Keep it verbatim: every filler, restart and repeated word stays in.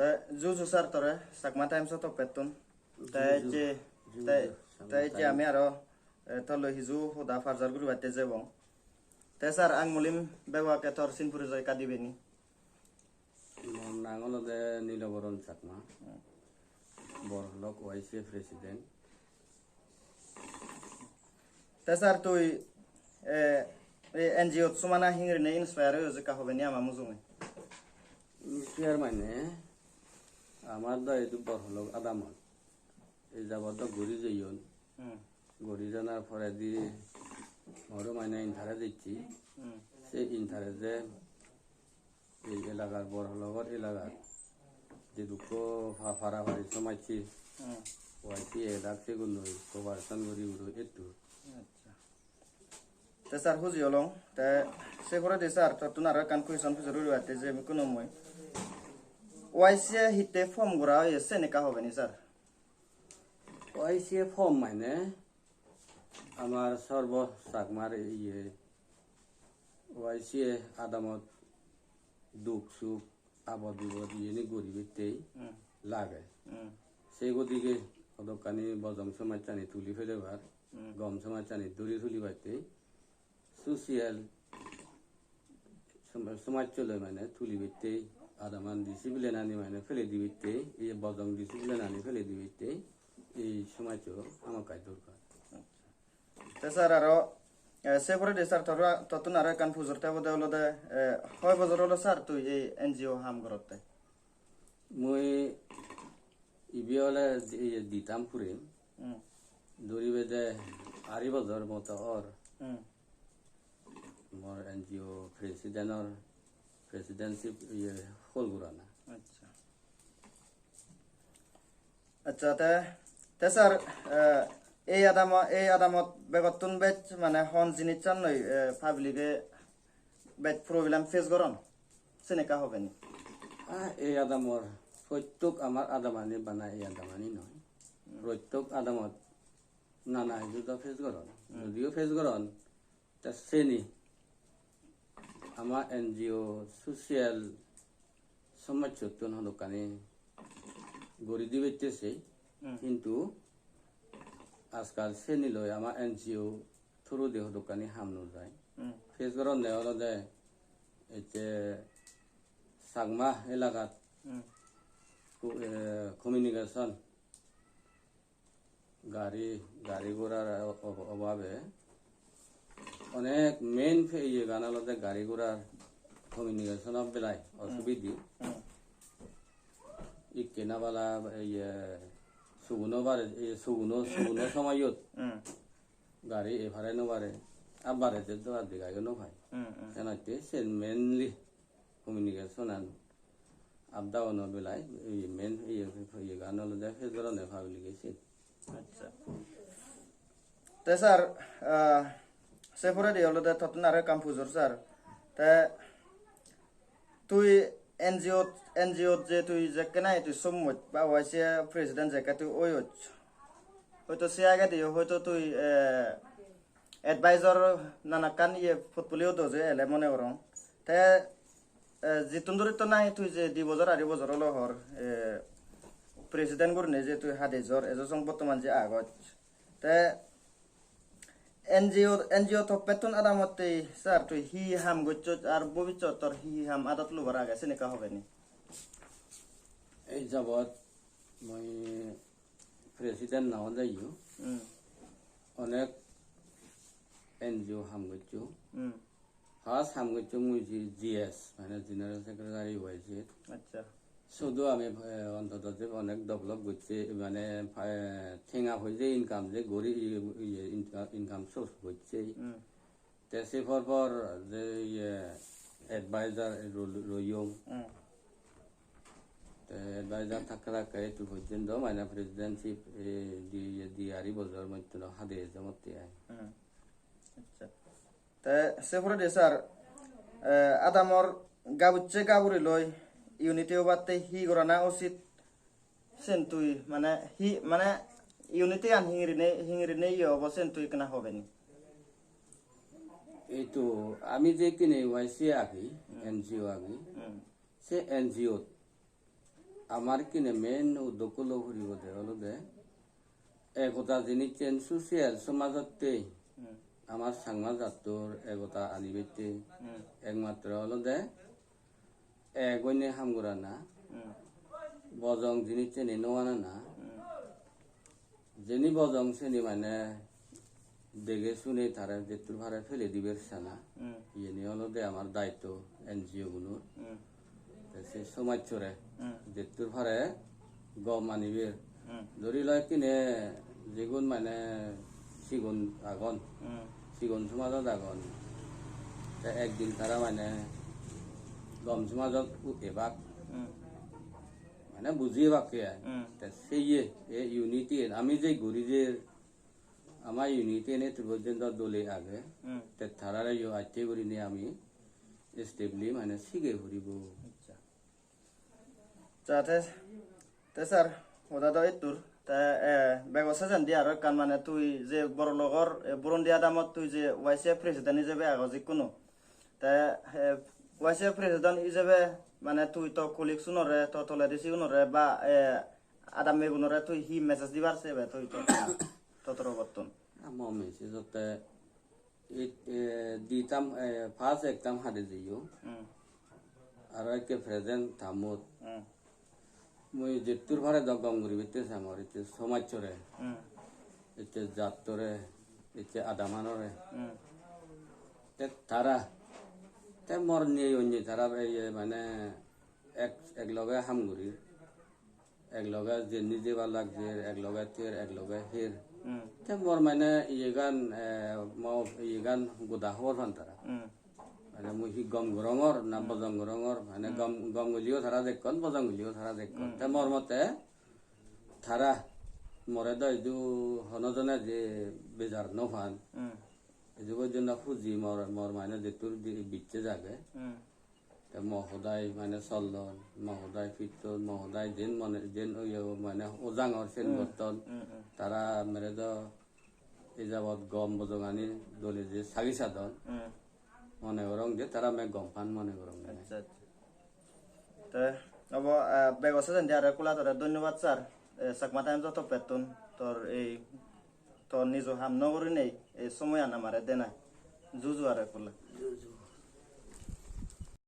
Te ju ju sir tore Chakma Times-o toppettun. Te ju ju, je, ju te, ju, te Chakma je ami Times. Aro, eh, toloi hiju hoda parjar guribatte jebong. Te sir, ang mulim bego akke tor sin porijoy ekka dibe ni? Mor nang olode Niloboron Chakma, Borholok Y C A president. Te sir, tui, eh, ei N G O-t somana hingiri ne inspire oiyo jekka hobe ni ama mujunge? Inspire mane, amar do idu Borholok adamot. Ei jabot do guri jeyon. Hmm. Guri janar poredi moro mane interest icche. Hmm. Se interest-e ei elagar, Borhologor elagar jedukko pa-, para pari somajje, hmm, Y C A elak segunnoi cooperation guri guri ettur. Acha. Te sir, huji olong. Te se poredi sir, tottun aro ekkan question pujor guribatte je ikkuno mui. Y C A hitte form gora oye, sen ekka hobe ni sir? Y C A form mane amar Sorbo Chakmar iye Y C A adamot duk suk, abot bibot iyeni guribattei, hmm, lage. Hmm. Se godige hodokkani bojong somajjani tuli pelebar, hmm, gom somajjani duri tulibattei, social som-, somajjoloi mane tulibattei, adaman discipline-ani mane pele dibattei, iye bojong discipline-ani pele dibattei, ei somajjo hamakkai dorkar. Te sir, aro, eh, se poredi sir, tor-, tottun aro ekkan pujor tebode olode, eh, hoi bojor olo sir tui ei N G O ham gorotte? Mui ibe ole di-, iye ditam purim. Hmm. Duribede ari bojor moto or. Hmm. Mor N G O president-or, presidency iye hol gurana. Acha. Acha, te, te sir, eh, ei adamo-, ei adamot begottun bej mane hon jinissannoi, eh, public-e bej problem face goron? Sen ekka hobe ni? Ah, ei adamor, prottek amar adamani bana ei adamani noi. Hmm. Prottek adamot nana hiju do face goron. Hmm. Judiyo face goron, te seni ama N G O social somajjottun hodokkani guri dibatte sei. Hmm. Hintu ajkal seni loi ama N G O through di hodokkani ham no jai. Hmm. Face goronde olode ecche Chakma elakat, hmm, co-, eh, communication, gari, gari ghorar o-, o-, obabe. Onek main phe-, iyegan olode gari ghorar communication-o belai, hmm, osubidi. Hmm. Ikke na bala, iye, suguno bare, iye, suguno, suguno somoyot, hmm, gari epare no pare, ar barede do ar degayo no pai. Hmm, hmm. Senotte sen mainly communication-an up down-o belai, ei main, ei, iyegan olode face goronde public-e sen. Acha. Te sir, ah, se poredi olode tottun aro ekkan pujor sir. Te tui N G O, N G O je tui jekke nahi tui sommot ba Y C A president jekke tui oyoch. Hoito se agediyo hoito tui, eh, advisor nanakkan iye portfolio doje ele mone gorong. Te, eh, jittun duri to nahi tui je di bojor ari bojor olo hor, eh, president gurinei je tui hadejor, ejo song bottoman je agoj. Te N G O, N G O toppettun adamottei sir tui hi hi ham gocchoj ar bobissot tor hi hi ham adot lubar age sen ekka hobe ni? Ei jabot mui president na ondeyo. Hmm. Onek N G O ham goccho. Hmm. First ham goccho mui G-, G S, mane General Secretary Y C A. Acha. Sudu ami, eh, ontoto je onek develop gocche, mane, eh, tenga poije income je gori, iye, iye, inca-, income source gocche. Hmm. Te se por por je iye advisor ro-, royong. Hmm. Te advisor thakke thakke etu pojjonto mane presidentship, eh, di, di ari bojor mottun hade eje motte ai. Hmm. Acha. Te se poredi sir, eh, adamor gabucche gaburi loi unity obatte hi gorana usit? Sen tui mane hi, mane unity an hingiri nei, hingiri nei iye obo sen tui ekkena hobe ni? Ei to ami je kine Y C A agi, hmm, N G O agi, hmm, se N G O Amar kine main uddokko lo puribode olode ekota jinissen social somajotte Hmm. amar Changma jattor ekota anibette Hmm. ekmatro olode ek oine ham gorana, Hmm. bojong jinisseni no anana. Hmm. Jeni bojong seni mane dege sune tare jettur pare fele diber sana. Hmm. Iyeni olode amar daitto N G O gunor. Hmm. Te se somajjore Hmm. jettur pare gom aniber. Hmm. Dhori loi ekkine jigun mane sigon agon, Hmm. sigon somajot agon. Te ekdin tara mane gom somajot u-, ebak. Hmm. Mane buji ebakke ai. Hmm. Te seye, e unity en ami je guri jer, ama unity en ettur porjonto dole age. Hmm. Te tarare yo atte gurinei ami stably mane sige puribo. Accha. Accha, te, te sir, hoda do ettur. Te, eh, bego sejendi aro ekkan mane tui je boro logor, eh, Burundi adamot tui je Y C F president ijebe agos ikkunu. Te, eh, Y C F president ijebe mane tui to colleagues unore, to toledi sigunore ba, eh, adamme gunore tui hi message dibar sebe tui to, to torobottun? Amo message otte it, eh, di tam, eh, pass ekdam hade jeyo. Hmm. Aro ekke present tamot. Hmm. Mui jettur pare do gom guribatte samor itte somajjore. Hmm. Itte jattore, itte adamanore. Hmm. Te tara, te mor niye onye tara iye mane ek, ek loge ham gurir. Ek loge jenni jebar lagjer, ek loge ter, ek loge her. Hmm. Te mor mane iyegan, eh, mo iyegan goda hobor pan tara. Hmm. Mane mui hi gom gorongor, na Hmm. bojong gorongor, mane Hmm. gom, gom guliyo tara dekkon, bojong guliyo tara dekkon. Hmm. Te mor mote tara more do idu hono jone je bejar no pan. Hmm. Idu pojjonto huji mor, mor mane jettur di-, bicche jage. Hmm. Te mo hodai mane sollon, mo hodai pitton, mo hodai jen mone, jen oye mane ojangor sen Hmm. gotton. Hmm, hmm. Tara mere do e jabot gom bojongani dole je sagi sadon. Hmm. Mone gorong je tara me gom pan mone gorong mane. Accha, accha. Te obo, eh, bego sejendi aro ekkola tore dhonnobad sir. Eh, Chakma Times o toppettun tor ei tor nijo ham no gurinei ei somoyan amare denai. Juju aro ekkola. Juju.